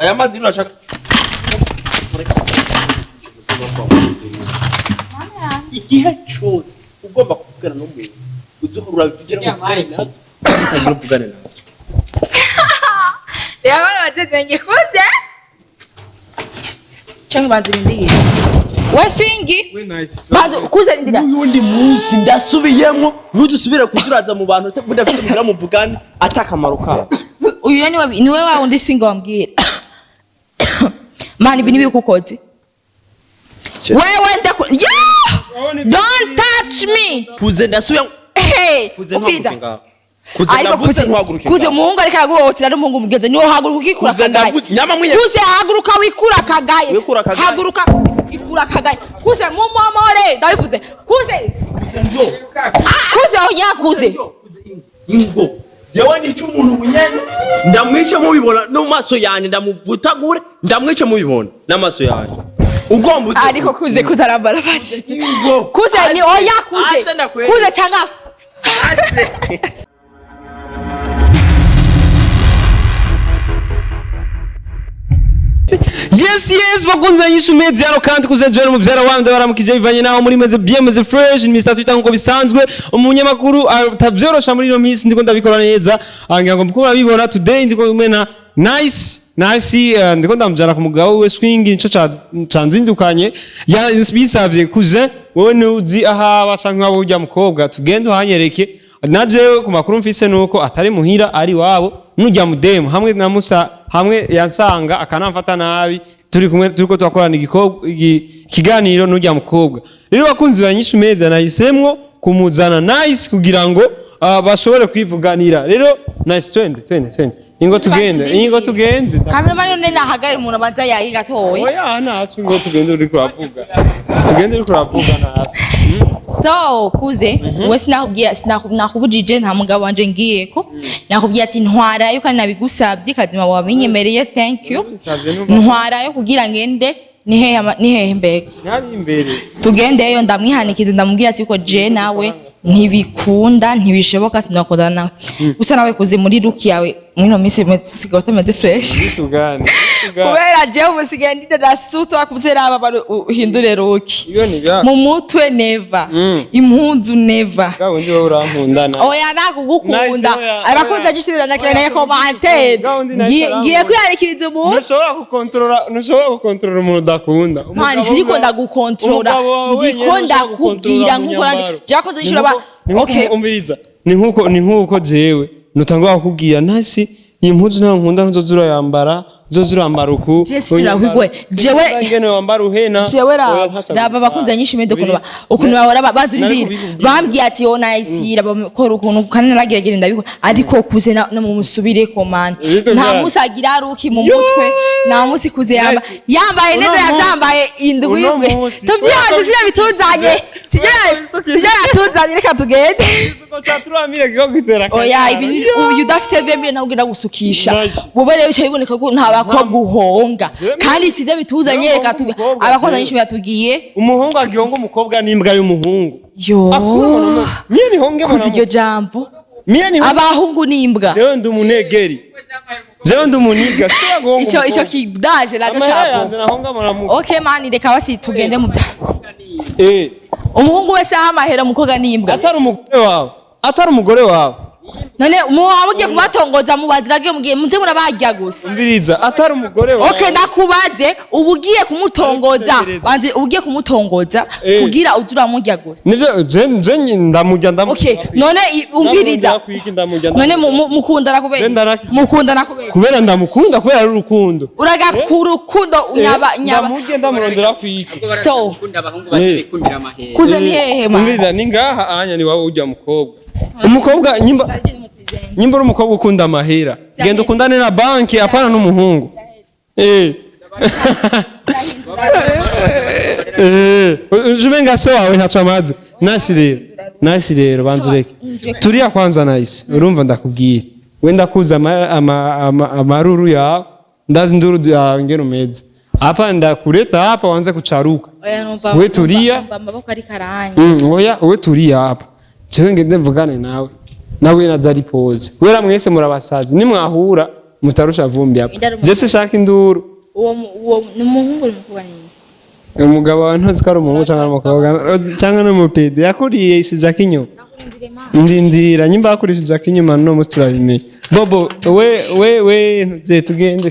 Aya mazi nurashaka igihe cyose ugomba kuvugana n'umuntu uzohora urabigira ngo uvugane nawe, utagira uvugane nawe. Reba bana batezenye kuze cyangwa banza urindire we swingi banza kuze rindira. N'undi munsi ndasubiyemo, ntudusubire kuduraza mu bantu mudafite mugira muvugane atakamaro kabo. Uyu rero niwe wa wundi swingi wambwira. Mani, ibi nibikukoze wewe ndaku yeah! Don't touch me. Kuze ndasubiyemo. Hey, kuze umviriza. ntuhaguruke ngaho. Kuze Ariko ndavuze kuze ntuhaguruke kuze ngaho. umuhungu ariko araguhohotera n'umuhungu mugenzi niwe haguruka ukikura Kuze akagaye. ndavuze nyama mwiye. Kuze haguruka wikura akagaye. Wikura akagaye. Haguruka ikura akagaye. Kuze mumomore ndabivuze kuze. Njo. Kuze oya kuze. Ingo jewe nica umuntu bunyene, ndamwice mubibona no mu maso yanjye, ndamuvutagure ndamwice mubibona n'amaso yanjye ugomba uze. Ariko kuze kuze arambara bashije. Ingo. Kuze ni oya kuze. Aze ndakwereka. Kuze cyangwa Aze. Yes, bakunzi ba Nyishu Media hano kandi kuze John muvyara wanyu ndabaramukije bivanye naho muri meze bien, meze fresh. Ni Mr. Twitter nkuko bisanzwe, umunyamakuru atavyorosha muri ino minsi ndiko ndabikora neza. Ngira ngo mukuru murabibona today ndiko kumwe na Nice Nice, ndiko ndamujana ku mugabo we Swing, nico canzindukanye bisavye cousin wewe nuzi ahaba canke waba urya mukobwa tugende uhanyereke. Na jewe ku makuru mfise nuko atari muhira ari wabo nujya mudemu hamwe na Musa hamwe yansanga akanamfata nabi turi kumwe turiko turakorana ikiganiro nujya mukobwa. Rero bakunzi ba Nyishu Meza nahisemwo kumuzana Nice kugira ngo bashobore kwivuganira. Rero Nice, twende twende twende, ingo tugende, ingo tugende. Cameraman none nahagare umuntu abanza yayi gatoya. Oya ntacu, ngo tugende uriko uravuga, tugende uriko uravuga nasi. So kuze we sinakubwiye sinakubujije nta mugabo wanje ngiyeko nakubwiye ati ntwarayo kandi nabigusabye kazima wabinyemereye, thank you. Nsavye numva. Ntwarayo kugira ngende ni hehe ni hehe mbega? Ntari imbere. Tugendeyo ndamwihanikiza ndamubwira ati ko je nawe ntibikunda ntibishoboka sinakundana nawe. Gusa nawe kuze muri look yawe mwino minsi usigaye utameze fresh. Tugane tugane. Kubera jewe ubu usigaye ndida na sutu akuze raba bari uhindure look. Iyo ni bya Mu mutwe neva. Impunzu neva. Bwa wundi wowe urankundana. Oya nagugukunda. Nice, oya, Abakunzi oya. agishimira na Oya, cyane commentaire. Bwa wundi nice Ngiye arankunda. kwiyarikiriza umuntu. Ntushobora gukontorora umuntu udakunda. Mani siniko ndagukontorora. Umugabo wawe wenyine Ndiko ntushobora gukontorora ndakubwira mu nkuko nyambaro. je abakunzi agishimira ba Ni nkuko okay. umviriza, ni nkuko jewe nutangwa kukubwira ntasi iyi mpuzu nta nkunda ntuzoza urayambara, uzoza urambara uku. Je sinakugwe. Jewe ingene wambara uhena. Jewe Oya, raba ntaco raba abakunzi anyinshi mede ukuntu ukuntu bahora Nari banzurindira kubikubwira. bambwiye ati yo nice raba kora ukuntu kandi narageragere ndabikora ariko kuze na mumusubire komanda Ibintu nta byanyu. musi agira ruki mu mutwe nta musi kuze yamba Nice. yambaye Uno neza munsi- yabyambaye indwi uno imwe munsi. tubyanze sivyo bituzanye sivyo Oya, sivyo yatuzanye reka tugende. Isuko ca turamire kiko gitera Oya akanyara. ibi uyu udafise vemire nawe ugenda gusukisha. Nice. Wowe rero bica biboneka ko nta bakobwa uhonga Jewe- kandi sivyo bituzanye Jewe reka umuhungu umukobwa, abakunzi jewe. anyinshi batubwiye. Umuhungu agihonga umukobwa n'imbwa y'umuhungu. Yo. Akura mie nihonge Kuzi iryo jambo. Mie nihonge. Abahungu n'imbwa. Jewe ndi umunegeri, jewe ndi umuniga, sibura guhonga Ico umukobwa. kidaje naco Amahera cabo. yanje nahonga muramuka. Okay mani reka basi tugende mu bya Eh, umuhungu wese aha amahera umukobwa n'imbwa. atari umugore wawe, atari umugore wawe. None muba mugiye kubatongoza mubazirage mugiye muze murabarya gusa. Umviriza, atari umugore wawe. Okay ndakubaze ubu ugiye kumutongoza Ariko banze ubu ugiye kumutongoza Eh. kugira uze uramurya gusa. Nivyo je ndamurya ndamurya. Okay none umviriza. Ndamurya kwiki, ndamurya none ndamurya. mukundana kubera Je ndaraki- mukundana kubera Kubera ndamukunda, kubera ari urukundo. uraga ku rukundo nyaba Eh, nyaba. ndamurya ndamurondera kwiki. So. Ukunda abahungu batabikundira amahera. Kuze ni hehe man? Umviriza, ni ngaha anya ni wawe ujya mukobwa. Umukobwa nyimba nyimba uri umukobwa ukunda amahera. Genda ukundane na banki apana n'umuhungu. Eh. Eh, ujumenga so wawe ntaco amazi. Nasi rero. Nasi rero banza ureke. Turiya kwanza nice. Urumva ndakubwiye. We ndakuza amaruru yawe. Ndazi induru yawe ngene umeze. Hapa ndakuleta hapa wanze kucharuka. Oya numva We turiya. numva amaboko ari karanya. Oya we turiya hapa. Jewe ngende mvugane nawe. Nawe na zari pose. Wera mwese murabasazi nimwahura Mutarusha vumbi hapa. Indaro. Je sishaka induru. Uwo ni umuhungu, ni umukobwa, ni Umugabo wawe ntuzi ko ari umuhungu cyangwa umukobwa cyangwa n'umupede yakuriye ishijako inyuma. Ndindira nyimba yakurishije akinyuma, no musi turabimenya. Bobo we we we, ntuze tugende.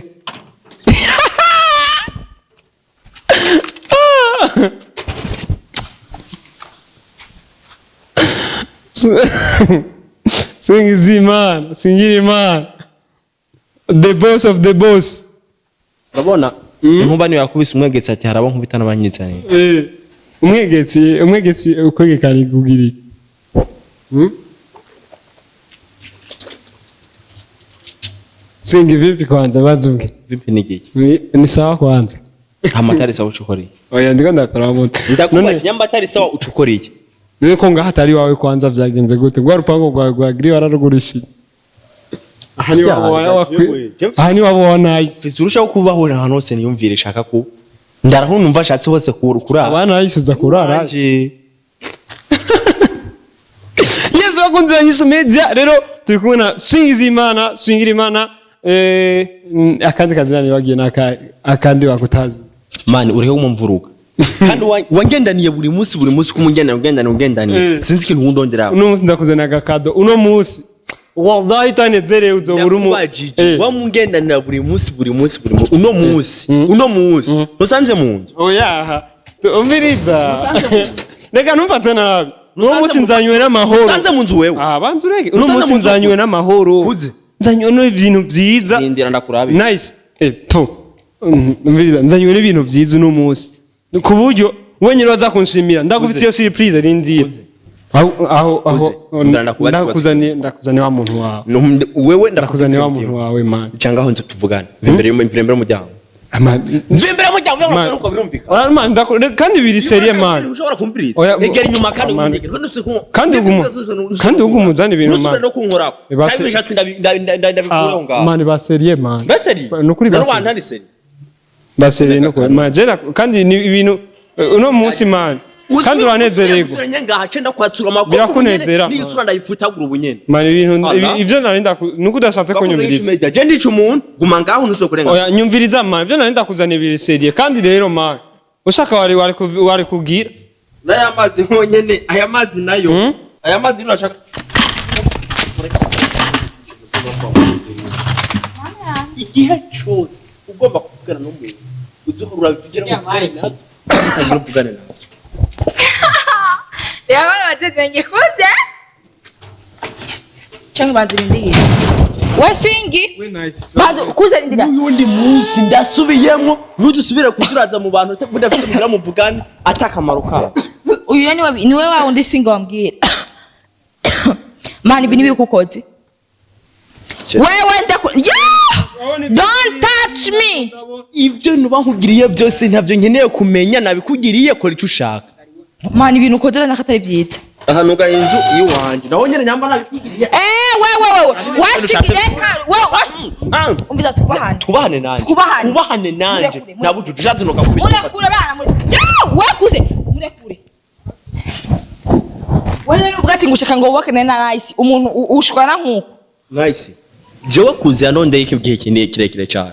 Singiza Imana, singira Imana, the boss of the boss. Urabona inkuba niyo yakubise umwegetsi ati harabo nkubita n'abanyizaniye. Umwegetsi, umwegetsi ukwegekana kugira iki? Hmm? Singi vipi kwanza bazubwe? Vipi ni giki? Ni sawa kwanza. Amatari sawa ucukoreye? Oya, ndiko ndakora moto. Ndakubaza, nyamba atari sawa ucukoreye? None ko ngaha atari wawe kwanza, vyagenze gute? Rwa rupango rwawe rwa giri wararugurishije. Aha ni wabo wa aha ni wabo wa nice. Mfise urushaho kubahurira ahantu hose niyumvire shaka kuba. Ndaraho numva ashatse hose kurara. Abana nice uza kurara. Wanje. Yes, bakunzi ba Nyishu Media, rero turi kumwe na Swingizimana, Swingirimana, akandi kazina nibagiye naka akandi wakutazi. Mani uriho umumvuruga. Kandi wangendaniye buri munsi, buri munsi kumugendana ugendana ugendaniye. Sinzi ikintu wundondera. Uno munsi ndakuzana agakado, uno munsi wallahi tanezerewe uzobura umu Ndakubajije, wamungendanira buri munsi, buri munsi, buri munsi. Uno munsi, uno munsi. Musanze mu nzu. Oya, umviriza. Reka ntumfate nabi. Uno Musanze munsi nzanywe n'amahoro. Musanze mu nzu wewe. Ah, banza ureke. Uno Musanze munsi mu nzu nzanywe kuze. n'amahoro. Kuze. Nzanywe n'ibintu vyiza. Nindira ndakurabi. Nice. Po. Umviriza, nzanywe n'ibintu vyiza uno munsi. Ku buryo wenyine baza kunshimira. Ndagufitiye surprise, rindira. Aho aho aho Kuze. Nzana ndakubaza. Ndakuzaniye wa muntu wawe. Wewe. Ndakuzaniye wa muntu wawe, man. Cyangwa aho nzu tuvugane. Mva imbere y'umuryango. Ama Mva imbere y'umuryango. Man. Uko birumvikana. Ah, man, kandi biri sérieux, man. Ushobora kumviriza. Oya, Egera inyuma kandi man. unyegere. Kandi uguma uzana ibintu, man. Nusubire no kunkorako. Cyangwa ibishatsi ndabikuraho ngaho. Man, ba sérieux, man. Baseri. Nukuri Nari ba sérieux. wantari seri. Ba sérieux nukuri. Man, jera kandi ni ibintu uno munsi, man. Kandi uranezererwa. Uziranye ngaha cenda kwatsura amakofi. Birakunezera. Niyo sura ndayifutagura ubu nyene. Man, ibintu Allah. ivyo narinda nuko udashatse kunyumviriza. Media. Je ndica umuntu guma ngaho ntuzokurenga. Oya, nyumviriza, man, ivyo narinda kuzana ibiri sérieux kandi rero, man. Ushaka wari kugira. N'aya mazi honyene, aya mazi nayo. Aya mazi nashaka. Igihe cyose ugomba kuvugana n'umuntu uzuhora urabivugira ngo uvugane nawe, utagira uvugane nawe. Rero batezenye kuze cyangwa banza rindira we Swingi. We nice. Banza kuze, rindira. N'uyundi munsi ndasubiyemo ntudusubire kuturaza mu bantu mudafite mugira muvugane atakamaro kabo. Uyu rero niwe wa wundi Swingi wambwira. Mani, ibi nibi kukoze wewe, ndaku yeah! Don't touch me. Ibyo nuba nkugiriye byose ntabyo nkeneye kumenya, nabikugiriye, kora icyo ushaka. Mani, ibintu ukoze urabona ko atari byiza. Ahantu ugaye inzu iwanjye naho nyine nyamba nabikugiriye. Wewe wewe we Swingi, reka wewe Ah, umviza, twubahane. Twubahane nanje. Twubahane. Twubahane nanje. Murekure, murekure. Nabujuje ushatse nokakubita. Murekure bana, muri yeah! We kuze, murekure. We rero uvuga ati ngushaka ngo wubake na nice umuntu ushwana nkuko. Nice, jewe kuzi yanondeye iki gihe kinini kirekire cyane,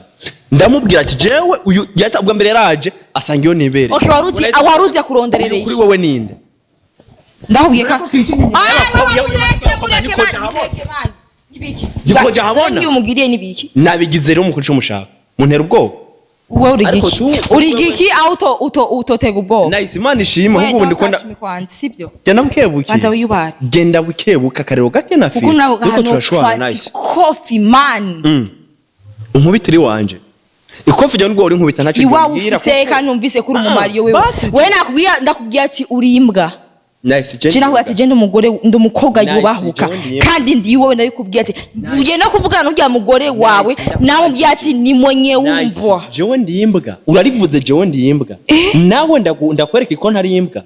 ndamubwira ati jewe uyu yatabwa mbere yaraje asanga iyo nibere. Okay, waruzi waruzi yakuronderereye. Kuri wowe ninde? Ndakubwiye ka Mureko kwishyura inyuma Ah, y'abakobwa, wewe, mureke, mureke, nikoja mani, habona. mureke, mani. Nibiki? Nikoja habona. Iyo umugiriye nibiki? Nabigize rero mukuri mushaka muntera ubwoba. Wewe uri Ariko giki? Uri giki aho uto utotega ubwoba? Nice, Imana ishimwe. Wewe Ahubwo ubu ndiko don't touch me kwanza, sibyo? Genda bukebuke. Banza wiyubare. Genda bukebuke, akarero gake na Kuko fili nawe ariko hano turashwana nice. kofi, man. Unkubitire iwanje ikofi ryawe nubwo uri nkubita ntacyo Iwawe ryongera. ufise kandi numvise kuri umumariyo wewe. Basi. Wewe nakubwiye, ndakubwiye ati uri imbwa. Nice. Je nakubwiye ati je ndi umugore, ndi umukobwa Nice, yubahuka. jewe ndi imbwa. Kandi ndi wowe ndabikubwiye ati mvuye no kuvugana n'uriya mugore wawe, namubwiye ati ni mwenye Nice. umbwa. Jewe ndi imbwa, urarivuze, jewe ndi imbwa, nawe ndakwereka ko ntari imbwa.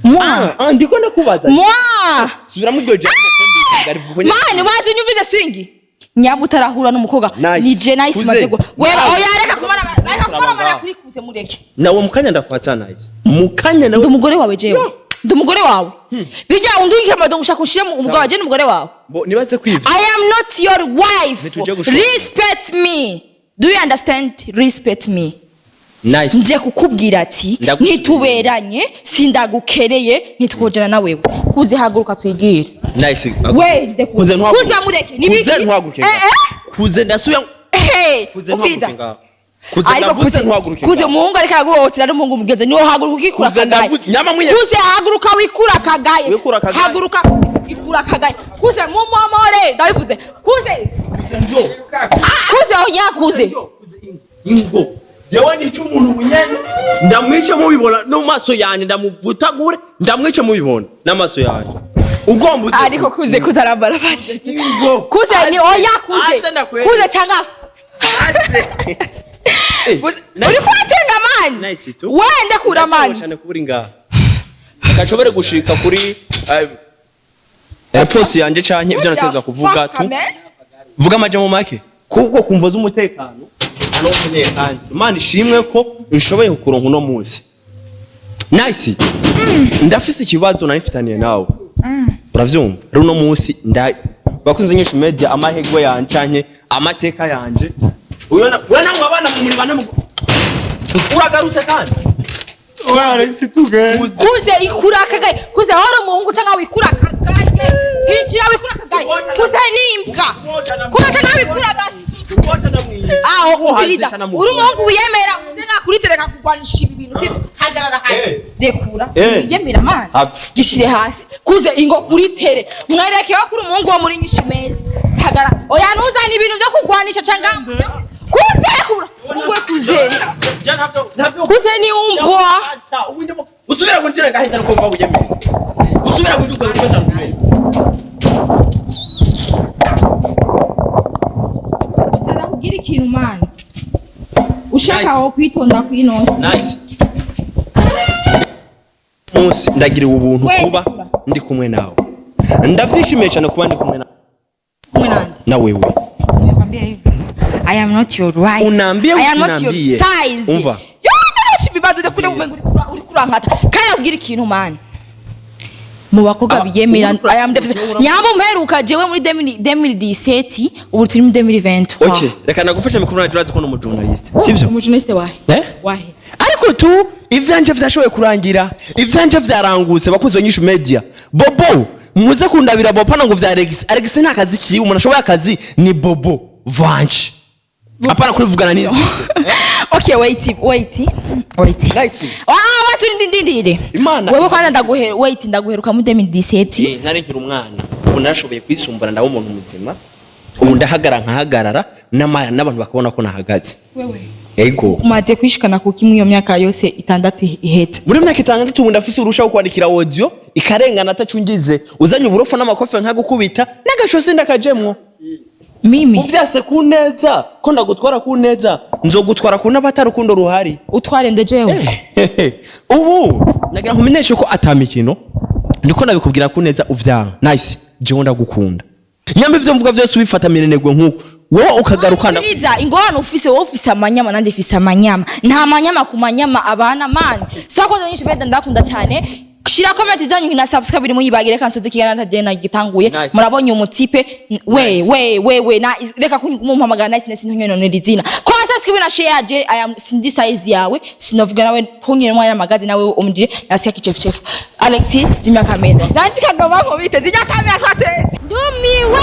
Mwa. Ah, ndiko ndakubaza. Mwa. Subiramo iryo jambo ko ndi imbwa, rivuga nyine. Mani, wazi nyumvise Swingi. Nyaba utarahura n'umukobwa. Nice. Ni je nice Kuze. maze go. Wewe Nawe. oya, reka kumara, reka kumara Kuraba ngaho. kuri kuze, mureke. Nawe mukanya ndakwatsa nice mukanya Ndi nawe. umugore wawe jewe. Ndi umugore wawe? Bijya undungikira amadogo, ushaka ushire mu umugabo wawe? Je ni umugore wawe? Bo nibaze kwivyo. I am not your wife. Ntitujye gushwana. Respect me. Do you understand? Respect me. Nice. Nje kukubwira ati Ndagushimiye. ntituberanye, sindagukereye, ntitwojana na wewe. Kuze, haguruka twigire. Nice. Wende. Kuze ntuhaguruke. Kuze, mureke. Nibiki? Kuze ntuhaguruke. Eh eh. Kuze ndasuya. Hey, Kuze umviriza. ntuhaguruke ngaho. Kuze Ariko ndavuze kuze ntuhaguruke. Kuze, ngaho. umuhungu ariko araguhohotera, ari umuhungu mugenzi niwo. Haguruka ukikura Kuze akagaye. nyama mwenye- Kuze, haguruka wikura akagaye. Wikura akagaye. Haguruka ikura akagaye. Kuze, mumomore, ndabivuze. Kuze, kuze, oya, kuze. Ingo jewe nica umuntu bunyene, ndamwice mubibona no mu maso yanjye, ndamuvutagure, ndamwice mubibona n'amaso yanjye. Ugomba uze- Ariko kuze, kuze arambara bajije. Ingo. Kuze ni oya, kuze. Aze ndakwere. Kuze cyangwa Eh, Kuze- nice. Uri kuratenda mani. Nice tu. Wende kura mani. Cyane kuba uri ngaha kashobore gushika kuri posi yanje canke ibyo nateza kuvuga Fuck, tu man. Vuga amajambo make kubwo kumva z'umutekano ano nkeneye, kandi Imana ishimwe ko nshoboye kukuronka uno munsi. Nice, ndafise ikibazo nari mfitaniye nawe, uravyumva? Rero uno munsi nda bakunze nyinshi media, amahirwe yanje canke amateka yanje. Uyo we namwe abana muri bane uragarutse kandi. Kuze, ikura akagaye. Kuze, wari umuhungu cyangwa wikura akagaye. Ginjira wikura akagaye. Kuze ni imbwa. Kuze cyangwa wikura agasutu. Aho umviriza, uri umuhungu wiyemera, uze ngakuritereka kurwanisha ibi bintu, sibyo? Hagarara hano. Eh. Rekura. Eh. Wiyemera mani. Apfa. Gishire hasi. Kuze, ingo kuritere, mwereke ko uri umuhungu wo muri nyishimenti. Hagarara. Oya, ntuzane ibintu byo kurwanisha cyangwa. Kuze, rekura ungwe. Kuze, kuze ni umbwa. Usubira kunjira ngahita nuko wiyemera, usubira kunjira ugahita nuko. Gusa ndakubwira ikintu mani, ushaka Nice. wo kwitonda kwinosi. Nice. Munsi ndagiriwe ubuntu Wenda kuba kura. ndi kumwe nawe, ndavyishimiye cyane kuba ndi kumwe nawe. Kumwe nande? Na wewe. Nimekwambia hivi, I am not your wife. Unaambie. I am not your Usiniambie. size. Umva. Yo, ndarashi ibibazo ndakure umenga uri kurankata. Kandi akubwira ikintu mani, mu bakobwa biyemera, I am deficit. Nyambo mperuka jewe muri 2017, ubu turi muri 2023. Okay, reka nagufashe mikoro, naje urazi ko ni umujournalist, sivyo? Umujournaliste wahe? Eh? Wahe? Ariko tu ivyanje vyashoboye kurangira, ivyanje vyarangutse. Bakunzi ba Nyinshi Media, Bobo muze kundabira Bobo pana ngo vya Alex. Alex nta kazi kiwe, umuntu ashoboye akazi ni Bobo Vanje, apana kurivugana n'izi. Okay, wait, wait, wait. Nice. Ah, watu ndindindire. Imana. Wewe kwanza ndaguhe, wait, ndaguheruka muri 2017. Eh, nari nkiri umwana, ubu narashoboye kwisumbura, ndaba umuntu muzima, ubu ndahagara nkahagarara n'abantu bakabona ko nahagaze. Wewe Yego. umaze kwishikana kuki muri iyo myaka yose 6 ihetse? Muri myaka 6 ubu ndafise urusha wo kwandikira audio ikarengana atacungize, uzanye uburofa n'amakofe nkagukubita n'agashosi ndakajemwo. Mimi? Uvyase ku neza ko ndagutwara ku neza, nzogutwara ku n'abatarukundo ruhari. Utware nde jewe? Ubu nagira nkumenyeshe ko atamikino, ndiko nabikubwira ku neza. Uvyanka, Nice, jewe ndagukunda. Nyamba ivyo mvuga vyose ubifata minenegwe nkuko wowe ukagaruka Umviriza, ingorane ufise, wowe ufise amanyama, nandi ufise amanyama. Nta manyama ku manyama abana mani. So kwanza nyinshi beza, ndakunda cyane. Shira comment zanyu na subscribe iri muyibagire. Reka nsoze ikiganiro ntagenda gitanguye. Nice. Murabonye umutipe we? Nice. We we we na reka kumumpamagara. Nice, nice, ntunyononera izina. Ko subscribe na share. Je, I am sindi size yawe, sinovuga nawe punyere mwana magazi nawe umdire nasikia kichefuchefu. Alex, zimya kamera. Nandika ngoma nkubite, zimya kamera twateze. Ndumiwe.